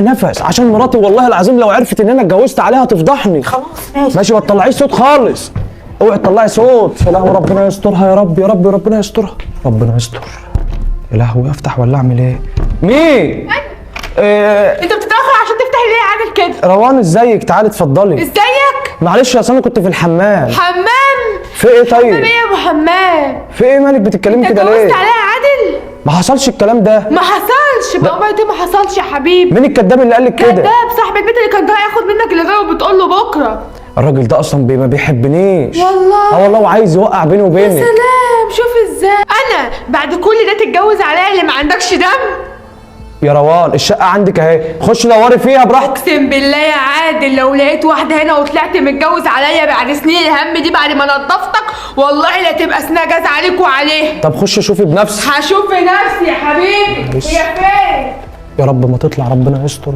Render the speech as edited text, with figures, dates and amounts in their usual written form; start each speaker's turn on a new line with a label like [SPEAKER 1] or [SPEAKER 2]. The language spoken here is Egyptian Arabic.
[SPEAKER 1] نفس عشان مراتي، والله العظيم لو عرفت ان انا اتجوزت عليها تفضحني.
[SPEAKER 2] خلاص ماشي.
[SPEAKER 1] ماشي، ما تطلعيش صوت خالص، اوعي تطلعي صوت. يا لهوي ربنا يسترها يا رب يا رب، ربنا يسترها، ربنا يستر. يا لهوي افتح ولا اعمل ايه؟ مين؟ إيه؟
[SPEAKER 3] انت بتتاخر عشان تفتح ليه عامل كده؟
[SPEAKER 1] روان ازيك؟ تعالي اتفضلي.
[SPEAKER 3] ازيك؟
[SPEAKER 1] معلش يا انا كنت في الحمام.
[SPEAKER 3] حمام؟
[SPEAKER 1] في ايه طيب؟
[SPEAKER 3] حمام ايه يا ابو حمام؟
[SPEAKER 1] في ايه مالك بتتكلمي
[SPEAKER 3] انت
[SPEAKER 1] كده
[SPEAKER 3] اتجوزت
[SPEAKER 1] ليه؟
[SPEAKER 3] عليها عادل؟
[SPEAKER 1] ما حصلش الكلام ده.
[SPEAKER 3] ما حصلش بقى دي، ما حصلش يا حبيبي.
[SPEAKER 1] مين الكداب اللي قال لك كده؟
[SPEAKER 3] كداب صاحب البيت اللي كان جاي ياخد منك الايجار وبتقول له بكره.
[SPEAKER 1] الراجل ده اصلا ما بيحبنيش
[SPEAKER 3] والله.
[SPEAKER 1] اه والله، وعايز يوقع بيني
[SPEAKER 3] يا
[SPEAKER 1] وبينك.
[SPEAKER 3] سلام، شوف ازاي انا بعد كل ده تتجوز عليا اللي ما عندكش دم؟
[SPEAKER 1] يا روان الشقة عندك اهي، خش دوري فيها براحتك.
[SPEAKER 3] اقسم بالله يا عادل لو لقيت واحدة هنا وطلعت متجوز عليا بعد سنين الهم دي، بعد ما نضفتك، والله لا تبقى سنة جاز عليك وعليها.
[SPEAKER 1] طب خش شوفي بنفسك.
[SPEAKER 3] هشوف بنفسي يا حبيبي.
[SPEAKER 1] معلش.
[SPEAKER 3] هي فين؟
[SPEAKER 1] يا رب ما تطلع، ربنا يستر.